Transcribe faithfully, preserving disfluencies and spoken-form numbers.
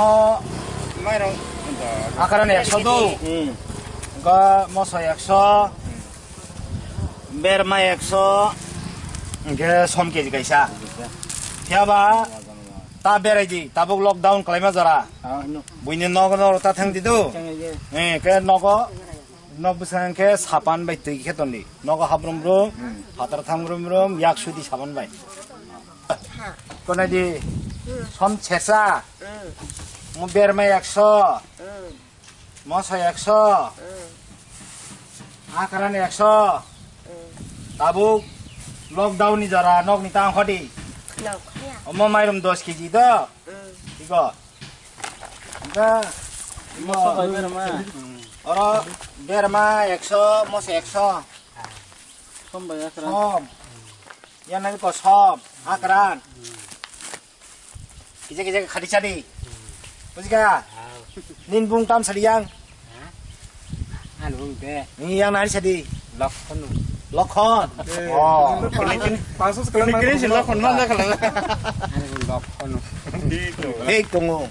O, mairok. Akaran ekso do. Hmm. Ga moso ekso. Berma ekso. Hingke som keji kaisa. Phiyaba ta berai di, tabuk lockdown kalaima jora. Ah, no. Buini nogo nogo ta thang di do. Thang di. Eh, ke nogo. Nok bwsang khe sapan bai twi khe ton di. Nogo habrum rum, hmm, phatar tham rum rum, yak sudi sapan bai. Konai di, hmm, som sersa, hmm, mo berma ekso, hmm, moso ekso, hmm, akaran ekso. Hmm. Tabuk lockdown ni jora nok ni tang hodi. Nok ya. Omo mairum dos keji do. Hmm. Iko. Engka moso bai berma. Oro berma ekso, moso ekso. Som bai akran. Som. Yang nang ko som, akran. Kisa kisa khati chadi. Bujika? Nin bung tam sadi yang. Ano bung de. Ni yang nari sadi. Lokhon. Lokhon. Oh. Pansos klan. Lokhon mana klan. Ano bung Lokhon. Hei tongo.